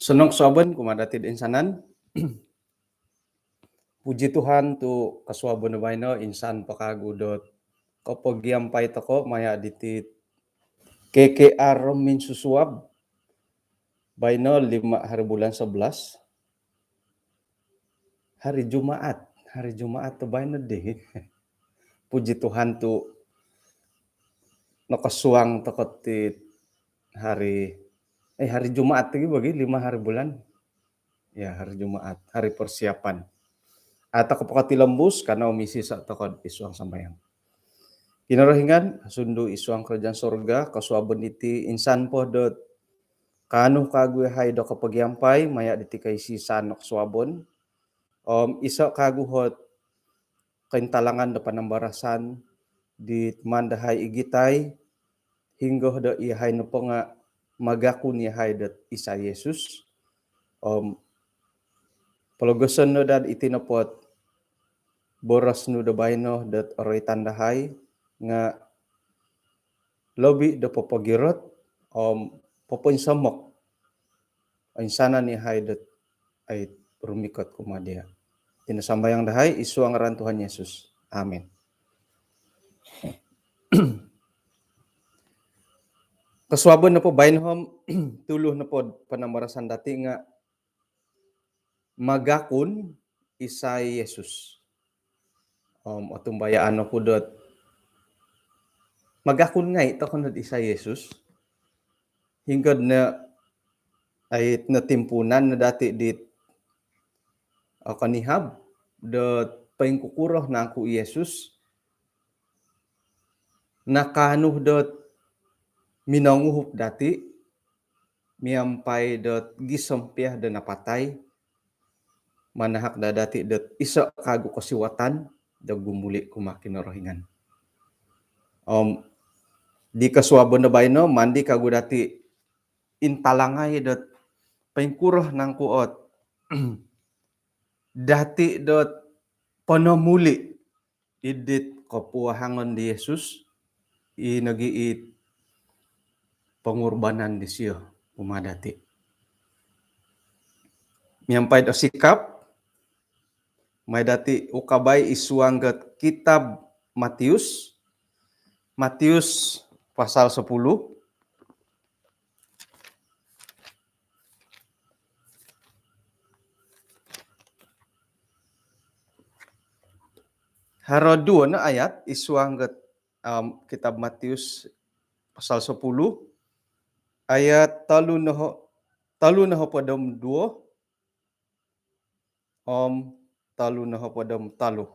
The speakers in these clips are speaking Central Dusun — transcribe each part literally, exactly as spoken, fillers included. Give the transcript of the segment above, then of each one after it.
Osonong kosuabon kumaa dati do insanan. Puji Tuhan tu kosuabon do baino insan po kagu dot kopogiampai toko maya diti K K R Minsusuab. Baino lima hari bulan sebelas. Hari Jumaat, hari Jumaat tu baino di. Puji Tuhan tu nokosuang toko ti hari, eh, hari Jumaat lagi bagi lima hari bulan. Ya, hari Jumaat, hari persiapan. Atau kepakati lembus karena omisi sa toko id suang sambayang. Kinorohingan, sundu id suang kerajaan sorga, kosuabon iti insan po dot kaanu kagu yahai do kopogiampai maya diti kaisisan kosuabon. Om iso kagu ot kointalangan do panambarasan di maan dahai igitai, hinggo do iyahai nopo nga magakun iyahai dot isai Yesus. Om pologoson no daa iti nopo ot boros nu do baino dot oroitan dahai nga lobi do popogirot om popoinsomok oinsanan iyahai dot ai rumikot kumaa dia. Iti no sambayang dahai id suang ngaran Tuhan Yesus. Amin. Kosuabon nopo baino om tuluh nopo panambarasan dati nga magakun isai Yesus. Om otumbayaan oku dot magakun ngai toko no dot isai Yesus. Hinggo no ai notimpuunan no dati dit, eh, konihab dot poingkukuro nangku i Yesus. Nakaanu dot minonguhup dati miampai dot gisom pia do napatai, manahak daa dati dot iso kagu kosiwatan do gumuli kumaa Kinorohingan. Om di kosuabon do baino maan di kagu dati intalangai dot poingkuro nangku ot dati dot ponomuli id dit kopuahangon di Yesus, i nogi it pongurbanan disio kumaa dati. Miampai do sikap, mai dati ukabai id suang dot kitab Matius, Matius pasal sepuluh. Haro duo no ayat id suang dot, em, kitab Matius pasal sepuluh ayat tolu noho-, tolu nohopod om duo om tolu nohopod om tolu.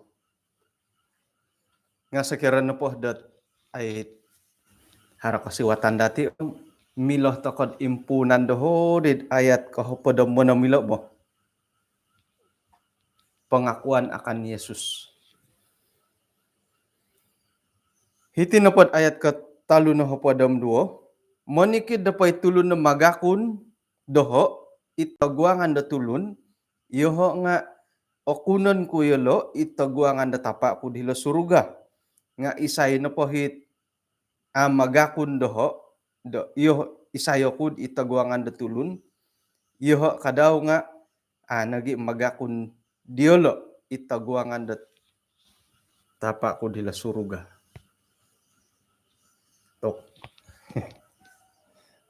Nga sokiro nopo dot ai haro kosiwatan dati, milo toko do impuunan doho di ayat kohopod om onom ilo bo. Pengakuan akan Yesus. Hiti nopo dot ayat kotolu nohopod om duo, monikid nopo i tulun do magakun doho id toguangan do tulun, iyoho nga okunon ku yolo id toguangan do Tapa ku dilo suruga. Nga isai nopo it a magakun doho, do, iyoho, isai oku id toguangan do tulun, iyoho kadau nga a nogi magakun diolo id toguangan do Tapa ku dilo suruga. Tok.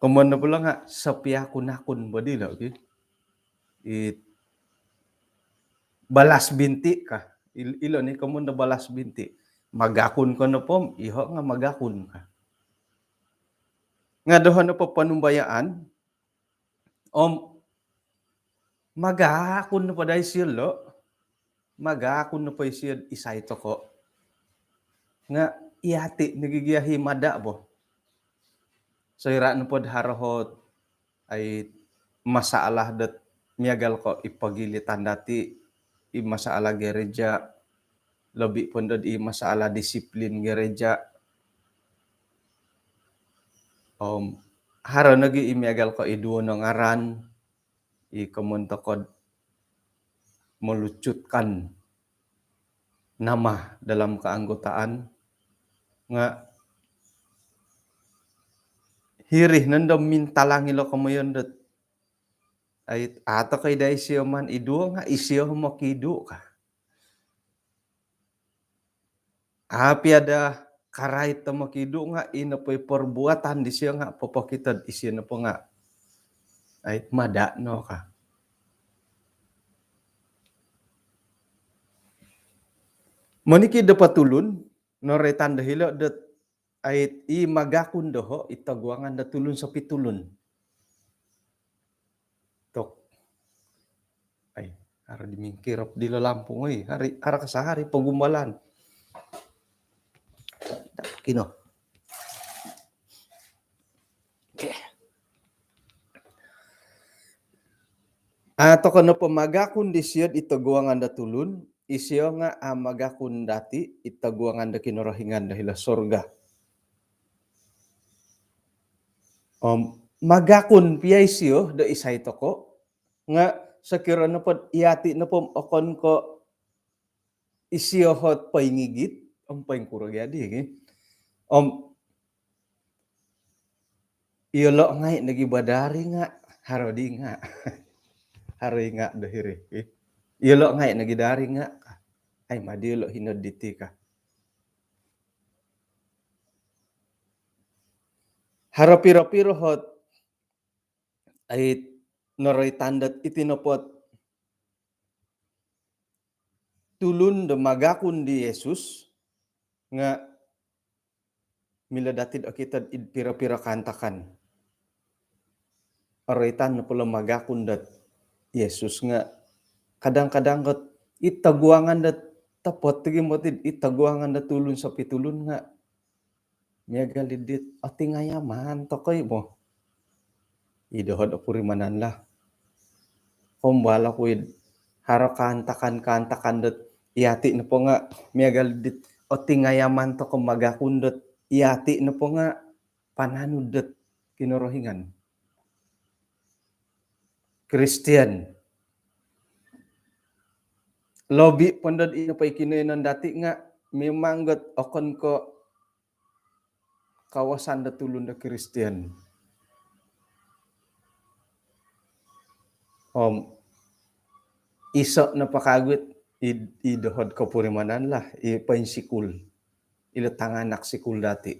Komoyon nopo ilo nga sopiakun-akun bo dilo, ki. It balas binti ka. Il-, ilo ni komoyon do balas binti. Magakun ko nopo, iyoho nga magakun ka. Nga doho nopo ponumbayaan, om magakun nopo daa isio lo, magakun nopo isio isai toko. nga' iyati' nogi gia i mada' bo. Soira' nopod haro ot ai masalah dot miagal ko' i pogilitan dati', i masalah gereja, lobi' po nod i masalah disiplin gereja. Om haro nogi i miagal ko' i duo no ngaran, i komoyon toko'd melucutkan nama dalam keanggotaan nga' hiri nondo mintalang ilo komoyon dot ai, a' toko' i' daa isio maan iduo nga' isio mokidu' ka. A' pia daa karait do mokidu' nga' ino po i perbuatan disio nga' popokito'd isio nopo nga' ai, mada' no ka. Monikid do po tulun, noroitan do hilo' dot ai, i magakun doho' i toguangan do tulun sopitulun. Tok. Ai, haro di mingkirop dilo lampung, oi. Hari, haro kasari pogumbalan. Kino. Okey. A' toko' nopo magakun disio i toguangan do tulun, isio nga' a' magakun dati' i toguangan do Kinorohingan do hilo' surga. Om magakun pia isio do isai toko', nga' sokiro nopod iyati' nopo okon ko' isio ot poingigit, om poingkuro gia di, ki. Om iyolo' ngai' nogi bo dari nga', haro di nga'. Haro i nga' do hiri, ki. Iyolo' ngai' nogi dari nga'. Ai, madi iyolo' hino diti ka. Haro piro-piro ot ai, noroitan dot iti nopo ot tulun do magakun di Yesus nga' milo dati'd okito'd id piro-piro kaantakan. Oroitan nopo ilo magakun dot Yesus nga' kadang-kadang kot i toguangan dot topot lagi moti'd i toguangan dot tulun sopitulun nga' miagal i dit otingayaman toko' i' bo. I doho'd opurimanan lah. Kombal oku id haro kaantakan-kaantakan dot iyati' nopo nga' miagal i dit otingayaman toko' magakun dot iyati' nopo nga' pananud dot Kinorohingan. Kristian. Lobi' po nod ino po i kinoiyonon dati' nga' memang got okon ko' kawasan do tulun do Kristian. Om iso' nopo kagu it i, i doho'd kopurimanan lah, i poinsikul. Ilo tanganak sikul dati'.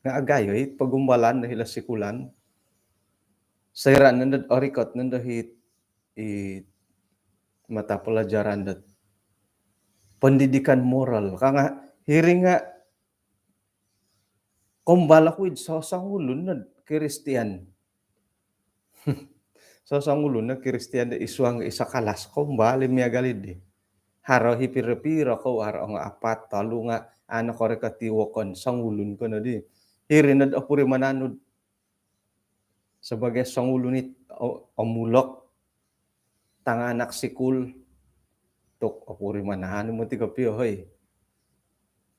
Nga' agayo i pogumbalan do hilo sikulan. Soira' nondo'd orikot nondo i, i mata pelajaran dot pendidikan moral. Ka nga' hiri nga' kombal oku id sosongulun nod Kristian. Sosongulun nod Kristian do id suang iso kalas, kombal i miagal i di. Haro i piro-piro kou, haro nga' apat, tolu nga' a' nokorikot i wokon, songulun ko nodi. Hiri nod opurimanan nu'd sebagai songulun it o-, omulok tanganak sikul, tok opurimanan moti kopio, hoi.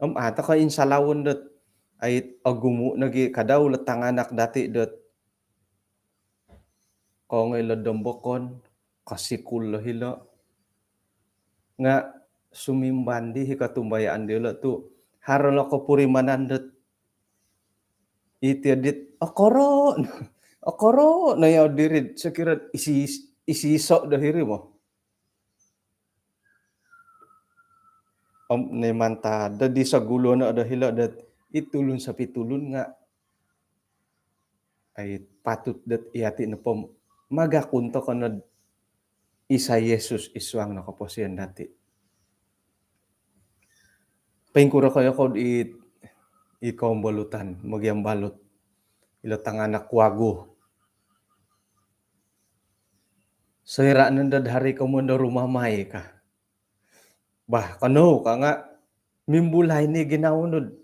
Om a' toko' insalawon dot ai, ogumu' nogi kadau ilo tanganak dati' dot kongoi ilo dombokon, kosikul ilo hilo. Nga' sumimban di i kotumbayaan diyolo' tu' haro ilo kopurimanan dot iti dit okoro', okoro' no iyau diri'd sokiro isi, isi iso' do hiri bo. Om ni mantad do di sogulu no do hilo dot i tulun sopitulun nga' ai patut dot iyati' nopo magakun toko' nod isai Yesus id suang no koposion dati'. Poingkuro koyo kou'd i, i kombolutan, mogiambalut ilo tanganak wagu. Soira' nondo'd haro i komoyon do rumamai ka. Bah, kanou ka nga' Mimbulai ni ginawo nu do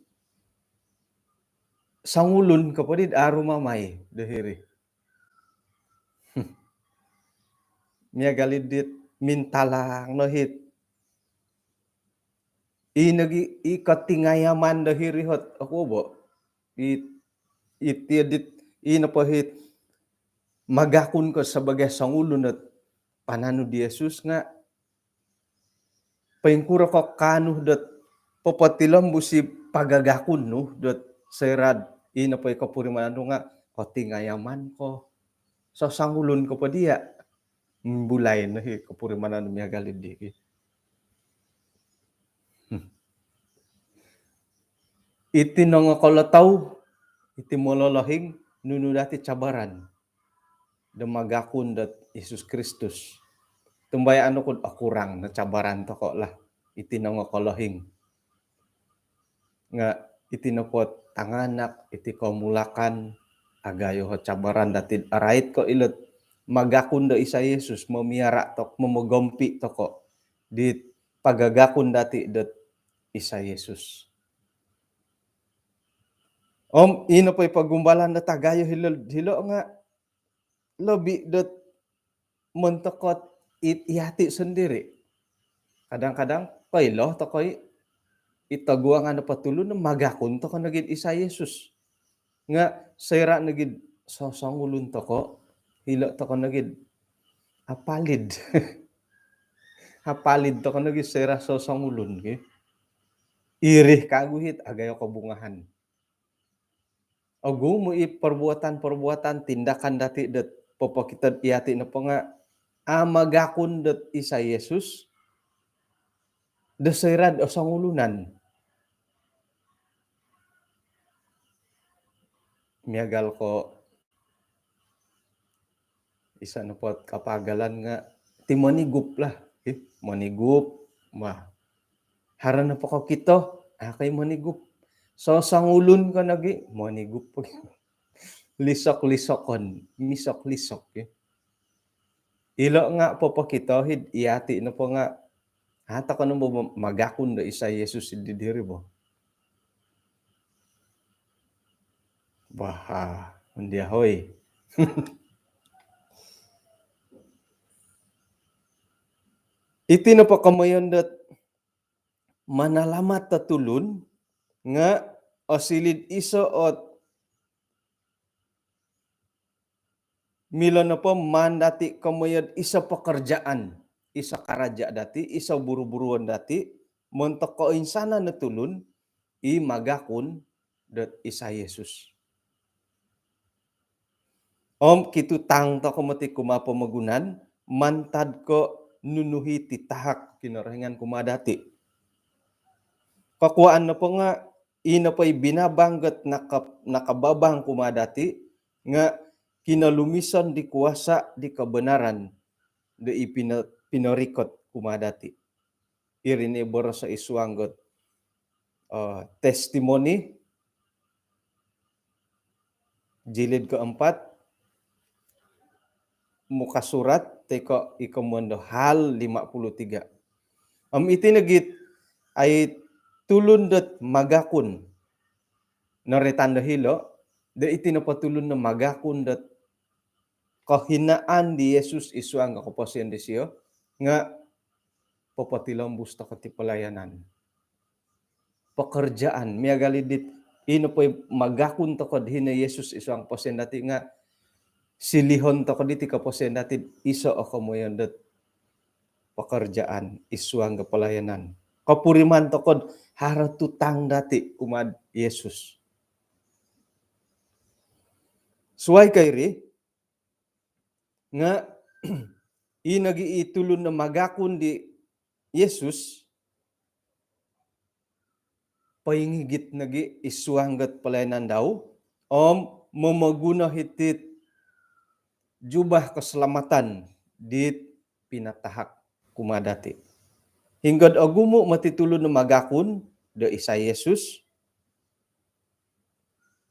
songulun ko po di do aru mamai do hiri. Miagal i dit mintalang no hiti. I nogi i kotingayaman do hiri ot, oku bo. I, iti dit, i nopo hiti magakun ko sabaagi songulun ot pananud di Yesus nga poingkuro ko kaanu dot popotilombus i pagagakun nu dot soira do i nopo i kopurimanan nu nga kotingayaman ko, sosongulun ko po dia. Mimbulai no i kopurimanan nu miagal i di. Hmm. Iti nongokolotou, iti mololohing, nunu dati cabaran do magakun dot Yesus Kristus. Tumbayaan oku do okurang no cabaran toko lah. Iti nongokolohing. Nga iti nopo tanganak, iti komulakan, agayo o cabaran dati do arait ko ilo do magakun do isai Yesus, momiara tok, momogompi toko di pagagakun dati dot isai Yesus. Om i nopo i pogumbalan dot agayo hilo, hilo nga lobi dot montok ot it, iyati sondiri. Kadang-kadang koilo toko i, i toguangan nopo tulun magakun toko nogi do isai Yesus. Nga soira nogi do sosongulun toko, hilo toko nogi do apalid. Apalid toko nogi soira sosongulun ki. Iri kagu hiti agayo kobungahan. Ogumu i perbuatan-perbuatan, tindakan dati dot popokito do iyati nopo nga a magakun dot isai Yesus do soira do songulunan. Miagal ko iso nopo kapagalan nga ti monigup lah. Eh, monigup. Wah. Haro nopo kokito, a ko i monigup. Sosongulun ko nogi, monigup. Lisok-lisokon, misok-lisok, eh. Ilo nga popokito hiti iyati nopo nga, a toko no bo magakun do isai Yesus di diri bo. Bah, ah, undia hoi. Iti nopo komoyon dot manalamat do tulun nga osiliu do iso ot milo nopo maan dati komoyon do iso pekerjaan, iso karaja dati, iso buru-buruon dati, montok koinsanan do tulun i magakun dot isai Yesus. Om kitutang toko moti kumaa pomogunan mantad ko nunu i titahak Kinorohingan kumaa dati. Kokuaan nopo nga i nopo i binabang dot naka-, nakababang kumaa dati nga kinolumison di kuasa di kebenaran do i pino-, pinorikot kumaa dati. Iri no i boroso id suang dot, eh, Testimoni, jilid keempat, muka surat, toi ko i komoyon do hal lima puluh tiga. Om iti nogi it tulun dot magakun. Noroitan do hilo, do iti nopo tulun do magakun dot kohinaan di Yesus id suang do koposion disio, nga popotilombus toko ti pelayanan. Pekerjaan, miagal i dit, i nopo i magakun toko do hino Yesus id suang koposion dati nga silihon toko diti koposion dati iso o komoyon dot pekerjaan id suang do pelayanan. Kopuriman toko do haro tutang dati kumaa Yesus. Suai ko iri, nga i nogi i tulun do magakun di Yesus, poingigit nogi id suang dot pelayanan dau, om momoguno hiti it jubah keselamatan dit pinatahak kumaa dati. Hinggo do ogumu moti tulun do magakun do isai Yesus,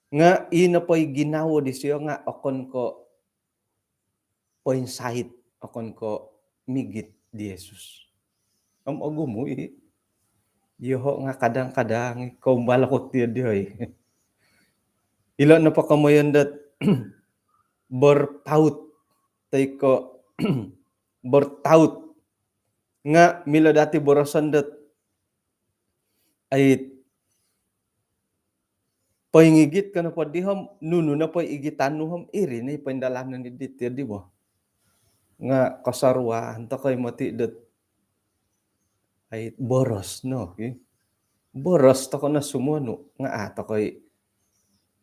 nga i nopo i ginawo disio nga okon ko poinsait, okon ko migit di Yesus. Om ogumu i. Iyoho' nga' kadang-kadang i kombal oku tiyo di oi. Ilo' nopo komoyon dot berpaut toi ko' bertaut nga' milo dati' boroson dot ai poingigit ko nopo di om nunu nopo igitan nu om iri ni poindalanon di tiyo di bo. Nga' kosoruan toko' i moti' dot ai boros no ki. Boros toko' no sumonu nga' a' toko' i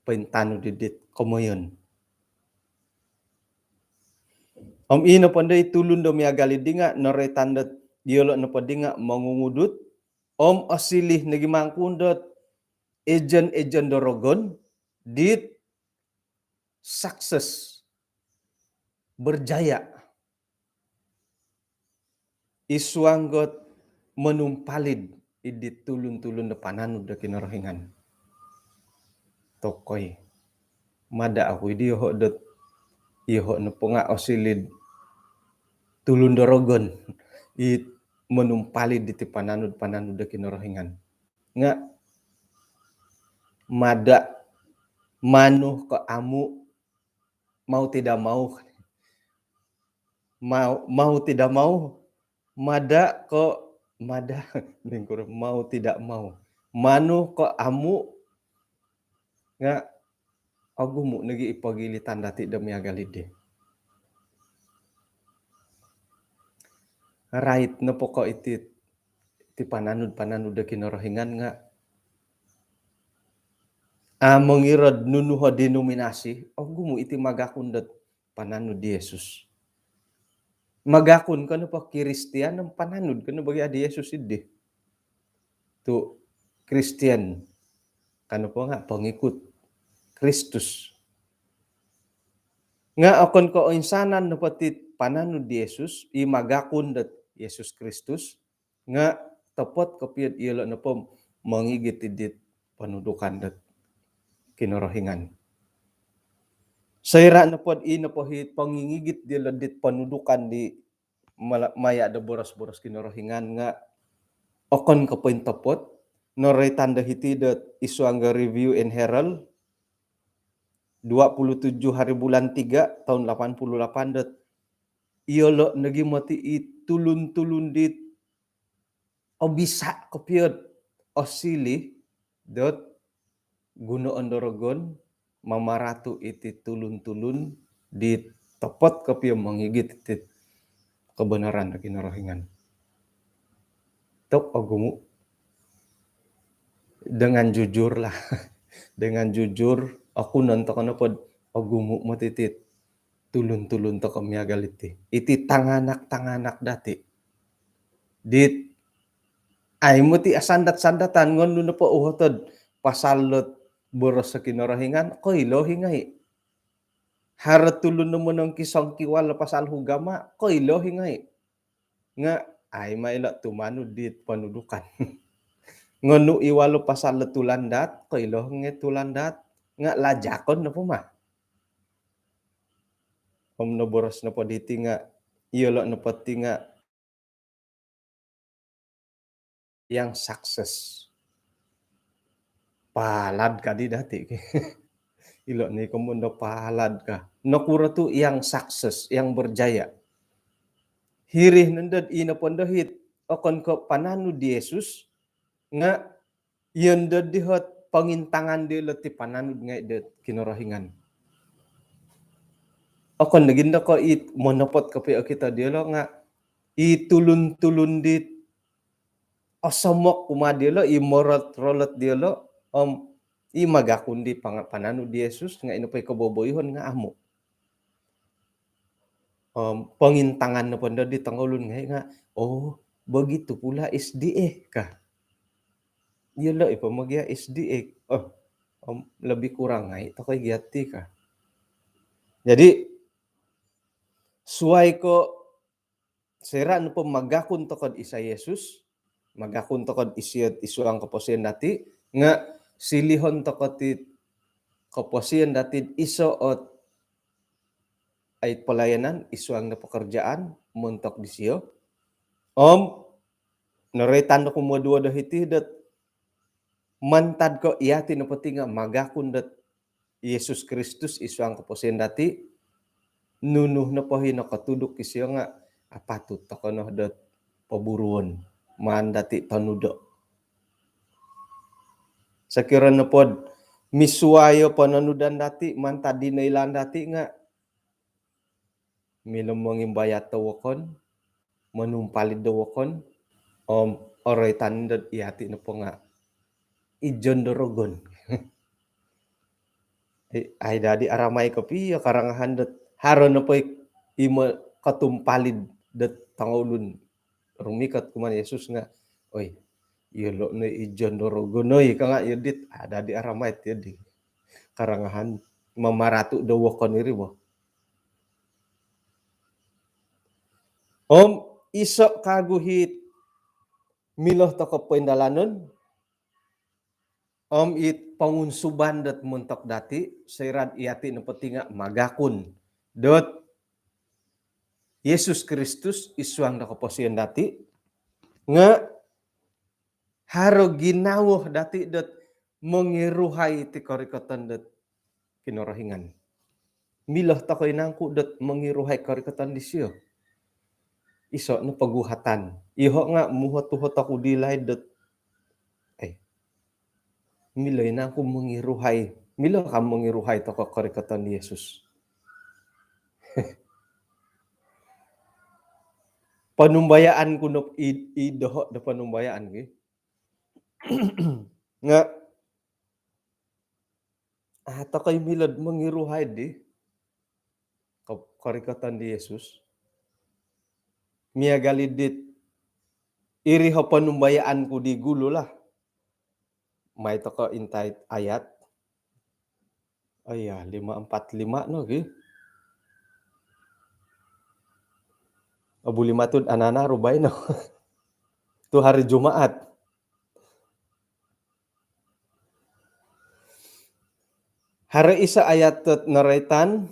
pointanud di dit komoyon. Om ii nopo ndo i tulun do miagal iddi nga' noroitan dot iyolo' nopo di nga' mongungudut om osiliu nogi mangkun dot ejen-ejen do rogon dit sukses, berjaya i suang dot monumpalid iddi tulun-tulun do pananud do Kinorohingan. Tokoi. Mada' oku iddi iyoho' dot iyoho' nopo nga' osiliu tulun do rogon i monumpalid diti pananud-pananud do Kinorohingan. Nga' mada' manu ko' amu', mau tidak mau. Mau, mau tidak mau. Mada' ko' mada'. Lingkuro mau tidak mau. Manu ko' amu' nga' ogumu' nogi i pogilitan dati' do miagal iddi. Rait nopo ko' iti, iti pananud-pananud do Kinorohingan nga' a' mongirad nunu ho denominasi, ogumu' iti magakun dot pananud di Yesus. Magakun ko nopo Kristian om pananud ko no bagi a' di Yesus iddi. Tu' Kristian ka nopo nga' pongikut Kristus. Nga' okon ko' oinsanan nopo ti pananud di Yesus i magakun dot Yesus Kristus, nga' topot kopio'd iyolo' nopo mongigit iddit ponudukan dot Kinorohingan. Soira' nopod i nopo hi pongingigit diyolo' dit ponudukan di mala-, maya' do boros-boros Kinorohingan nga' okon ko' pointopot, noroitan do hiti dot i suang do Review and Herald, dua puluh tujuh hari bulan tiga tahun lapan puluh lapan dot iyolo' nogi moti i tulun-tulun dit obisa' kopio'd osiliu dot gunoon do rogon mamaratu' iti tulun-tulun di topot kopio mongigit iti kobonaran do Kinorohingan. Tu' ogumu'. Dengan jujur lah. Dengan jujur, okunon toko' nopod ogumu' moti iti tulun-tulun toko' miagal iti. Iti tanganak-tanganak dati'. Dit, ai moti asandat-sandatan, ngon nu nopo uhotod pasal dot boros Kinorohingan, koilo hi ngai'. Haro tulun do monongkisongkiwal pasal ugama, koilo hi ngai'. Nga' ai ma ilo' tumanud dit ponudukan. Ngon nu iwalo pasal do tulandaat, koilo ngai' tulandaat, nga' lajakon nopo ma. Om noboros nopo diti nga' iyolo' nopo ti nga' yang sukses. Palad kadi dati'. Ilo' ni komoyon do palad ka. Nokuro tu' yang sukses, yang berjaya. Hiri nondod ino pondo hit okon ko' pananud di Yesus, nga' iyo nondod dihot pongintangan diyolo' ti pananud ngai' dot Kinorohingan. Okon nogi ndo ko' it monopot kopio okito diyolo' nga' i tulun-tulun dit osomok kumaa diyolo', i morot-rolot diyolo', om i magakun di panga-, pananud di Yesus, nga' ino po i koboboyoon nga' amu'. Om pongintangan nopo ndo di tongoulun ngai' nga', "Oh, begitu pula S D A," ka. Iyolo' i po mogia S D A. Oh, om lebih kurang ngai' toko' i giati ka. Jadi, suwai ko' soira' nopo magakun toko'd isai Yesus, magakun toko'd isio id suang koposion dati', nga' silihon toko' ti koposion dati'd iso' ot ai pelayanan id suang do pekerjaan montok disio. Om noroitan do kumoduo do hiti dot mantad ko iyati nopo ti nga magakun dot Yesus Kristus i suang koposion dati, nunu nopo i nokotuduk isio nga apatut tokou no dot poburuon maan dati tonudo. Sokiro nopod misuai o pononudan dati mantad di noilaan dati nga milo mongimbayat do wokon, monumpalid do wokon, om oroitan dot iyati nopo nga ijon do rogon. Ai dadi aramai kopio karangahan dot haro nopo i mokotumpalid dot tongoulun rumikot kumaa Yesus nga, oi, iyolo no ijon do rogon oi ka nga iyo dit, a, dadi aramai ti di karangahan mamaratu do wokon iri bo. Om iso kagu hit milo tokou poindalanon, om it pongunsuban dot montok dati, soira'd iyati nopo ti nga magakun dot Yesus Kristus i suang do koposion dati, nga haro ginawo dati dot mongiruhai ti korikoton dot Kinorohingan. Milo tokou i nangku dot mongiruhai korikoton disio? Iso no poguhatan. Iyoho nga muhot-uhot oku di laid dot, eh, milo i nangku mongiruhai? Milo ka mongiruhai tokou korikoton di Yesus? Ponumbayaan ku no i, i doho do ponumbayaan ki. Nga a, tokou i milo do mongiruhai di ko-, korikoton di Yesus. Miagal i dit iri ho ponumbayaan ku di gulu lah. Mai tokou intai ayat. Oh iya, lima empat lima no gi. Abu lima tu anana rubai no. Tu hari Jumaat. Haro iso ayat dot noroitan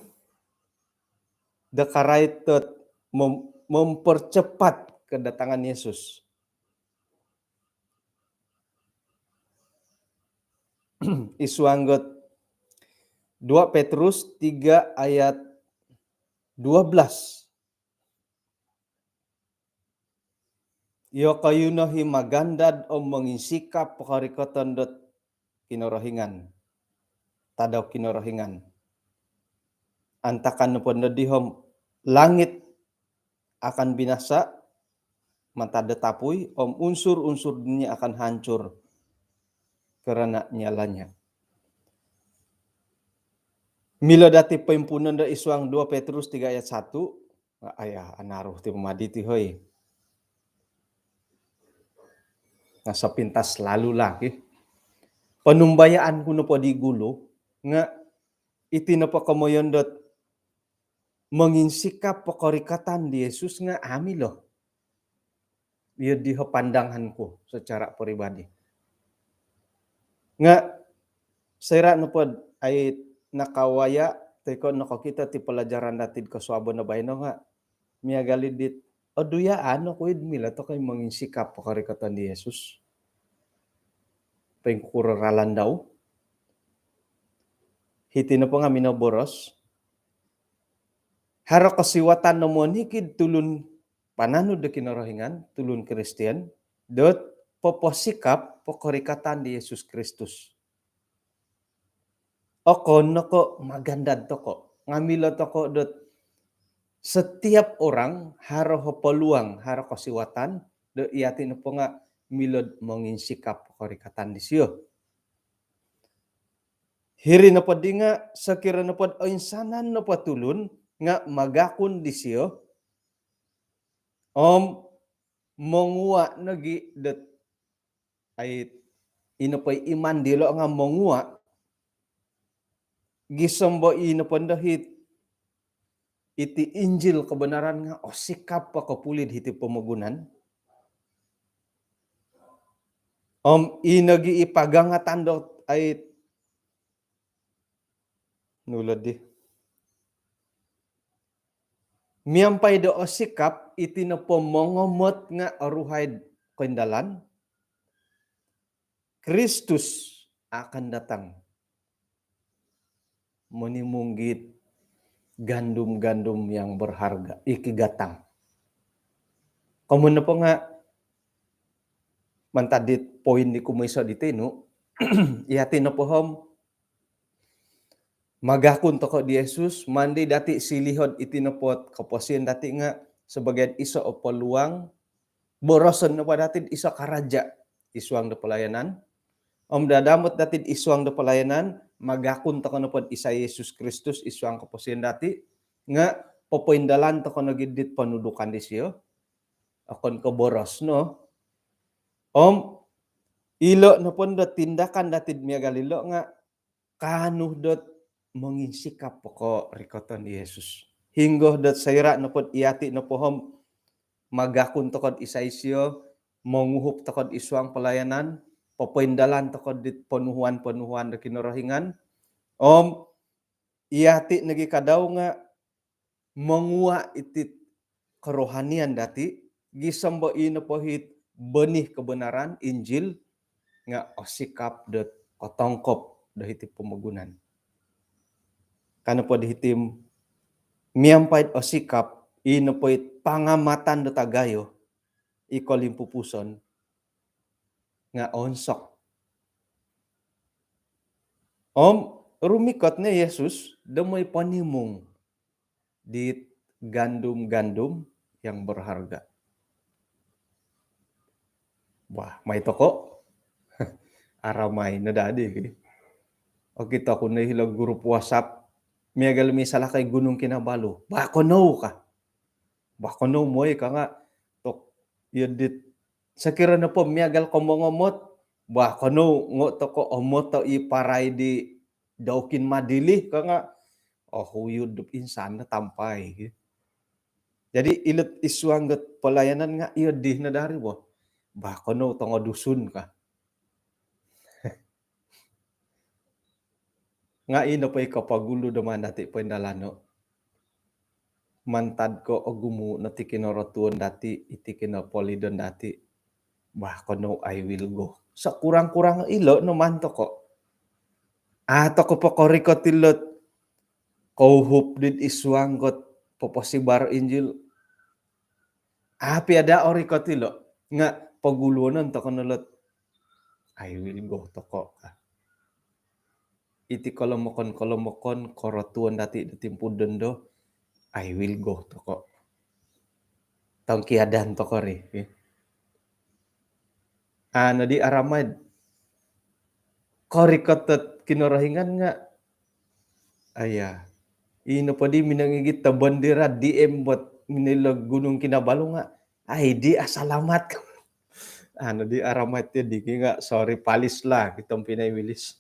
do karait dot mem-, mempercepat kedatangan Yesus. I suang dot dua Petrus tiga ayat dua belas. Iyokoyu no i magandad om monginsikap pokorikoton dot Kinorohingan, tadau Kinorohingan. Antakan nopo no dii om langit akan binasa mantad do tapui, om unsur-unsur dunia akan hancur kerana nyalanya. Milo dati poimpuunon do i suang dua Petrus tiga ayat satu, aya, anaru ti pomadi ti hoi. Nga sepintas lalu lah ki. Ponumbayaan ku nopo di gulu nga iti nopo komoyon dot monginsikap pokorikatan di Yesus nga a milo. Iyo dii ho pandangan ku secara peribadi. Nga soira nopo dot ai nakawaya toi ko nokokito ti pelajaran dati id kosuabon do baino nga miagal i dit, odu ya, anu ku id milo tokou i monginsikap pokorikatan di Yesus. Poingkuro ralan dau? Hiti nopo nga minoboros, haro kosiwatan no monikid tulun pananud do Kinorohingan, tulun Kristian, dot poposikap pokorikatan di Yesus Kristus. Okon no ko magandad tokou, nga milo tokou dot setiap orang haro ho peluang, haro kosiwatan do iyati nopo nga milo monginsikap pokorikatan disio. Hiri nopo dii nga sokiro nopo dot oinsanan nopo tulun nga magakun disio om mongua nogi dot ai, i nopo i iman dilo nga mongua, gisom bo i nopo ndo hiti, iti Injil kebenaran nga osikap pokopulid hiti pomogunan. Om i nogi i pagangatan dot ai, nulod dii. Miampai do osikap, iti nopo mongomot nga oruhai do poindalan, Kristus akan datang monimung dit gandum-gandum yang berharga, i kigatang. Komoyon nopo nga' mantad dit poin di kumoiso' di tinu, iyati' nopo om magakun toko' di Yesus, maan di dati' silihon iti nopo ot koposion dati' nga' sabaagi iso' o peluang boroson nopo dati'd iso' karaja' id suang do pelayanan. Om dadamot dati'd id suang do pelayanan, magakun toko' nopo'd isai Yesus Kristus id suang koposion dati', nga' popoindalan toko' nogi dit ponudukan disiyo. Okon ko' boros no. Om ilo' nopo do tindakan dati'd miagal ilo' nga' kaanu dot monginsikap po korikoton di Yesus. Hinggo dot soira' nopo'd iyati' nopo om magakun toko'd isai siyo, monguhup toko'd id suang pelayanan, popoindalan toko'd dit ponuhuan-ponuhuan do Kinorohingan, om iyati' nogi kadau nga' mongua' iti'd kerohanian dati', gisom bo i nopo it benih kebenaran, Injil, nga' osikap dot kotongkop do hiti'd pomogunan. Ka nopo'd hiti'd miampai'd osikap, i nopo it pangamatan dot agayo, i kolimpupuson, nga' onsok. Om rumikot no i Yesus do moi ponimung dit gandum-gandum yang berharga. Wah, mai toko'. Aramai no dadi ki. Okito ku no hilo grup WhatsApp. Miagal misalakoi Gunung Kinabalu. Bah, konou ka. Bah, konou moi ka nga' tok iyo dit. Sokiro nopo miagal ko mongomot. Bah, konou ngo' toko' omot o i parai di Daukin Madili ka nga', oh, huyud dop insan no tampai. Jadi ilo'd id suang dot pelayanan nga' iyo di no dari bo. Bah, konou tongo Dusun ka. Nga' i nopo i kopogulu do maan dati' poindalano'. Mantad ko' ogumu' no ti kinorotuon dati', iti kinopolidon dati'. Bah, konou, I will go. Sekurang-kurang ilo' no maan toko'. A' toko' po korikot ilo'd kouhup dit id suang dot poposibar Injil. A' pia daa orikot ilo'. Nga' poguluonon toko' no ilo'd I will go toko' ka. Iti kolomokon-kolomokon korotuon dati' do timpu'd dondo, I will go toko'. Tongkiadan toko' ri. A' nodi aramai'd korikot dot Kinorohingan nga', aya, ino poddi minongigit do bendera D M bot minilo'd Gunung Kinabalu nga', ai di asalamat. A' nodi aramai'd ti di ki nga', sorry, palis lah, ki tompinai Wilis.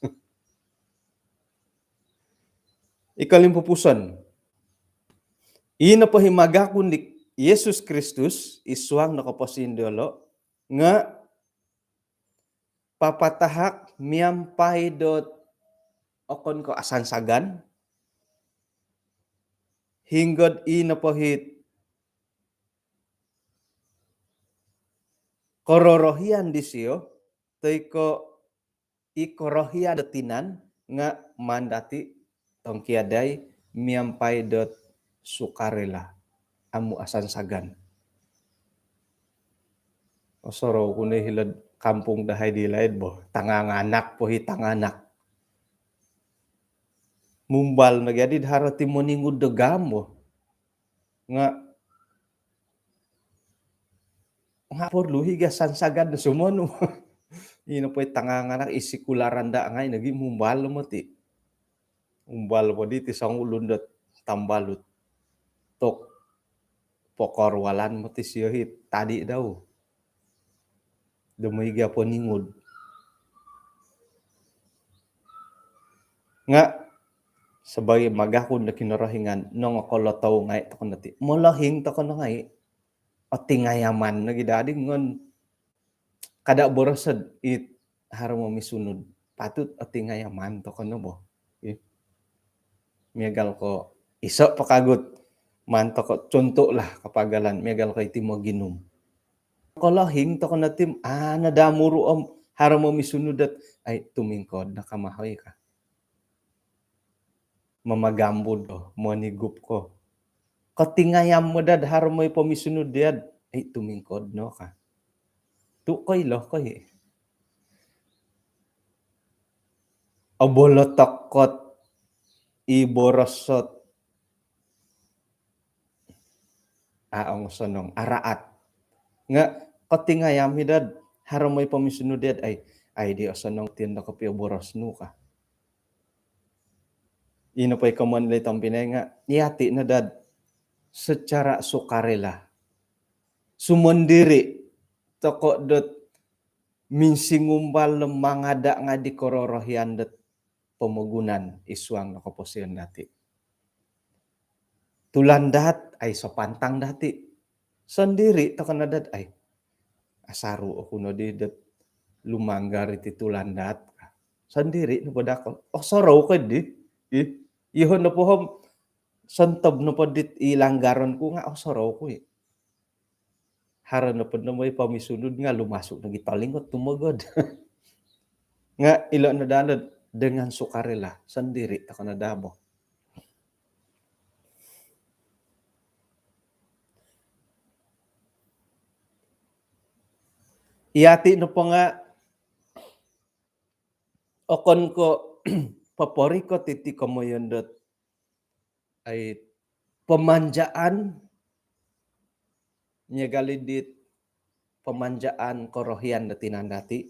I kolimpupuson. I nopo i magakun di Yesus Kristus id suang no koposion diolo' nga' papatahak miampai dot okon ko' asansagan, hinggo'd i nopo it kororohian disiyo, toi ko' i korohian do tinan nga' maan dati' tongkiadai miampai dot sukarela, amu' asansagan. Osorou ku no hilo'd kampung dahai di laid bo, tanganganak po i tanganak. Mumbal no gia di haro ti moningud do gam bo. Nga', nga' porlu i gia sansagan do sumonu. Ino po i tanganganak, i sikul randa ngai' nogi mumbal moti. Umbal poddi ti songulun dot tambalut. Tok pokorwalan moti siyo i tadi' dau. Do moi gia poningud. Nga' sabaagi magakun do Kinorohingan, nongokolotou ngai' toko' no ti. Molohing toko' no ngai'. Otingayaman nogi dadi ngon. Kada' boroso'd it haro momisunud. Patut otingayaman toko' no bo. Ih. Miagal ko' iso' po kagu'd maan toko', contoh lah, kapagalan, miagal ko' iti moginum. Kolohing toko no tim, a, nadamuru om haro momisunud dot, ai, tumingkod no ka mahoi ka. Mamagambud ko, monigup ko. Kotingayam mo dad haro moi pomisunud diad, ai, tumingkod no ka. Tu koilo ko i. Obolo tokot, i borosot, a, ong osonong, araat. Nga kotingayam i dad haro moi pomisunud diad, ai, ai, di osonong tindo kopio boros nu ka. Ino po i komon di tompinai nga, iyati no dad secara sukarela. Sumondiri toko dot minsingumbal lo mangada nga di kororohian dot pomogunan id suang no koposion dati. Tulandaat, ai, sopantang dati. Sondiri toko no dad, ai, asaru oku no di dot lumanggar iti tulandaat. Sondiri no po dako. Osorou ko di. I, iho no po om sontob no po dit i langgaron ku nga osorou ku i. Haro no po no moi pomisunud nga lumasu nogi tolingot tumogod. Nga ilo no dad dengan sukarela, sondiri toko no dabo. Iyati no po nga okon ko poporikot iti komoyon dot, ai, pemanjaan, miagal i dit pemanjaan korohian do tinan dati.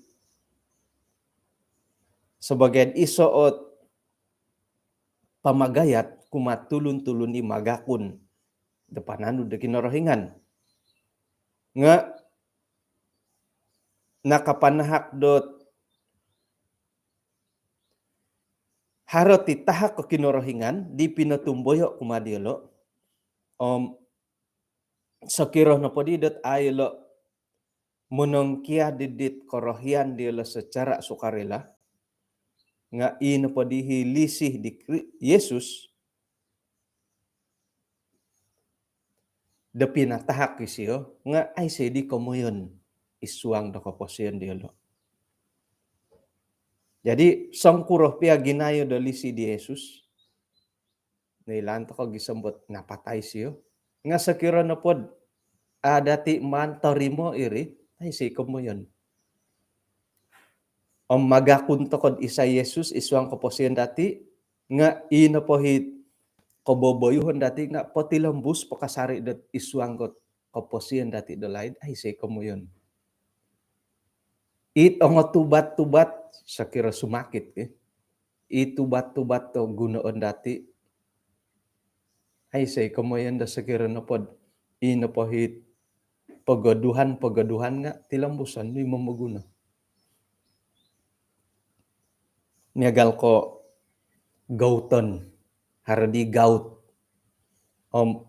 Sebagai iso ot pamagayat kumaa tulun-tulun i magakun do pananud do Kinorohingan. Nga nakapanahak dot haro ti tahak o Kinorohingan di pinotumboyo kumaa diolo. Om sokiro nopo di dot a ilo monongkiad di dit korohian diolo secara sukarela, nga i nopo di hi lisi di Kri-, Yesus do pinatahak isio, nga aiso di komoyon id suang do koposion diolo. Jadi, songkuro pia ginayo do lisi di Yesus, noilaan toko gisom dot napatai isio. Nga sokiro nopo dot a dati maan torimo iri, aiso komoyon. Om magakun toko dot isai Yesus id suang koposion dati, nga i nopo hi koboboyuhon dati nga potilombus po kasari dot id suang kot koposion dati do laid, aiso komoyon. It ongotubat-tubat, sokiro sumakit, eh. It ubat-ubat do gunoon dati, aiso komoyon do sokiro nopo dot i nopo hi pogoduhan-pogoduhan nga tilombuson di momoguno. Miagal ko gauton, haro di gaut. Om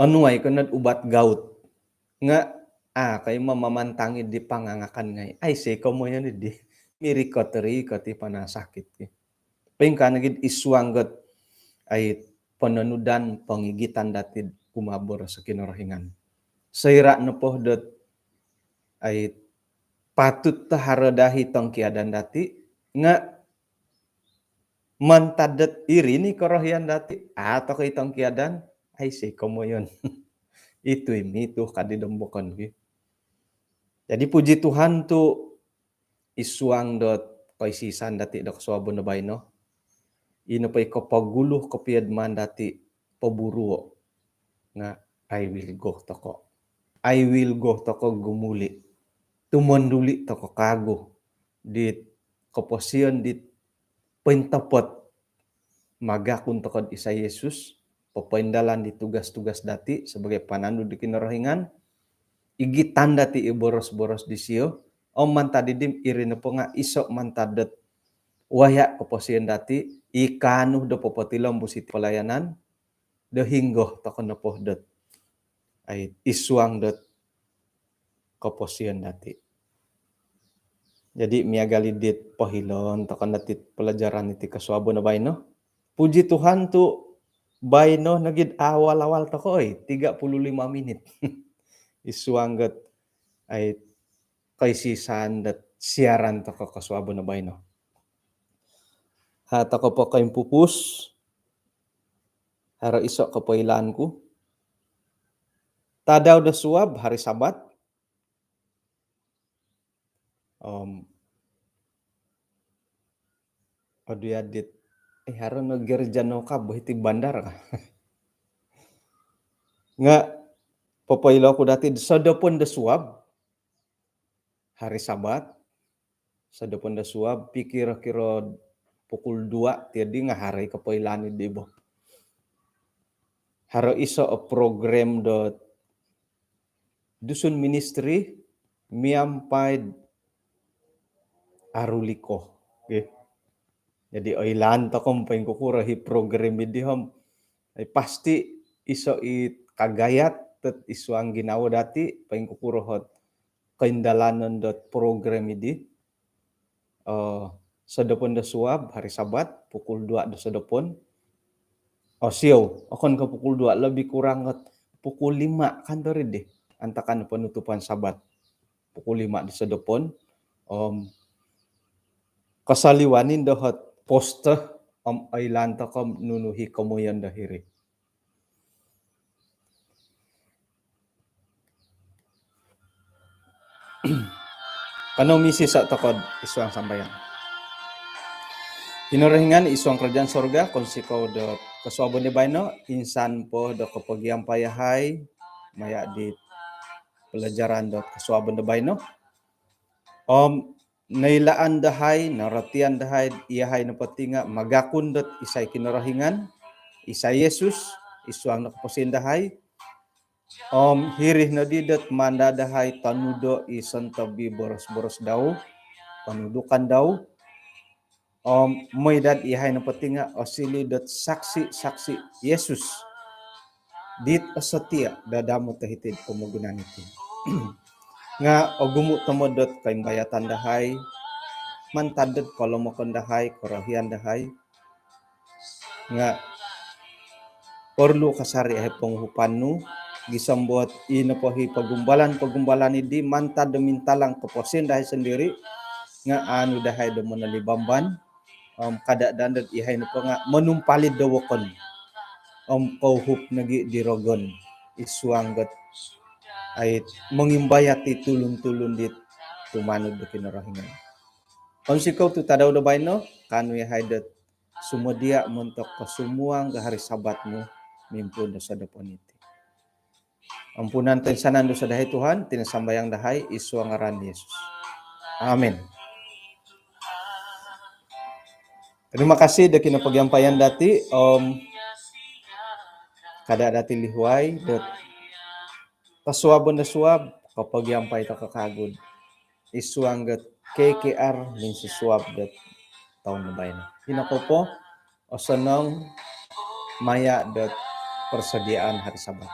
onuai ko no dot ubat gaut. Nga, a, kai mamamantangi di pangangakan ngai. Aiso komoyon di mirikot-rikot i panasakit ki. Poingkaa nogi id suang dot, ai, pononudan pongigitan dati kumaa boros Kinorohingan. Soira nopo dot, ai, patut do haro daa hi tongkiadan dati, nga mantad dot iri ni korohian dati, a, toko i tongkiadan, aiso komoyon. Itu i mitu kadi dombokon ki. Jadi puji Tuhan tu id suang dot koisisan dati do kosuabon do baino, i nopo i kopogulu kopio maan dati poburuo nga, I will go toko. I will go toko gumuli. Tumonduli toko kagu dit koposion dit pointopot magakun toko dot isai Yesus, popoindalan di tugas-tugas dati sebagai pananud di Kinorohingan, igitan dati i boros-boros disio, om mantad diri nopo nga iso mantad dot waya koposion dati, i kaanu do popotilombus iti pelayanan, do hinggo toko nopo dot, ai, id suang dot koposion dati. Jadi, miagal i dit pohilon toko no diti pelajaran iti kosuabon do baino. Puji Tuhan tu baino nogi dot awal-awal toko, oi, tiga puluh lima minit. Id suang dot ai koisisaan dot siaran toko kosuabon do baino. Ha, toko po koimpupus, haro iso kopoilaan ku. Tadau do suab, hari Sabat. Om, odu yadit, eh, haro no gereja no ka bo hiti bandar ka. Nga, popoilo ku dati, sodopon do suab, hari Sabat, sodopon do suab, pikir kiro pukul dua tiadi nga haro i kopoilaan di bo. Haro iso o program do Dusun Ministry miampai Aruliko. Okay. Jadi, oilaan toko om poingkukuro hi program idi om, eh, pasti iso i kagayat dot id suang ginawo dati, poingkukuro hot koindalanon dot program idi. Eh, sodopon do suab, hari Sabat, pukul dua do sodopon. Oh, siou, okon ko pukul dua, lebih kurang kat pukul lima kan tori di. Antakan penutupan Sabat. Pukul lima do sodopon. Om, kosoliwan indo hot poster, om, oilaan toko om nunu hi komoyon do hiri. Kanou misisa toko id suang sambayang. Kinorohingan id suang kerajaan sorga, kounsikou do kosuabon di baino, insan po do kopogiampai yahai maya di pelajaran do kosuabon di baino. Om, noilaan dahai, norotian dahai, iyahai nopo ti nga magakun dot isai Kinorohingan, isai Yesus, id suang do koposion dahai. Om, hiri nodi dot manda dahai tonudo i sontob i boros-boros dau, ponudukan dau. Om, mooi dot iyahai nopo ti nga osiliu dot saksi-saksi Yesus dit osotia dadamot do hiti'd pomogunan iti. Nga ogumu tomod dot koimbayatan dahai, mantad dot kolomokon dahai, korohian dahai. Nga perlu kasari ahi ponguhupan nu, gisom dot i nopo hi pogumbalan-pogumbalan idi mantad do mintalang koposion dahai sondiri, nga aanu dahai do monolibamban, om, kada daa dot iyahai nopo nga monumpalid do wokon, om, kouhup nogi di rogon, id suang dot ai mongimbayat i tulun-tulun dit tumanud do Kinorohingan. Kounsikou tu tadau do baino, kaanu yahai dot sumodia montok kosumuang do hari Sabat nu mimpuun do sodopon iti. Ampunan toinsanan dosa dahai Tuhan, iti no sambayang dahai id suang ngaran Yesus. Amin. Terima kasih do kinopogiampayan dati, om, kada dati lihuai dot kosuabon do suab, kopogiampai toko kagu id suang dot K K R minsusuab dot toun do baino. Ino kou po, osonong maya dot persediaan hari Sabat.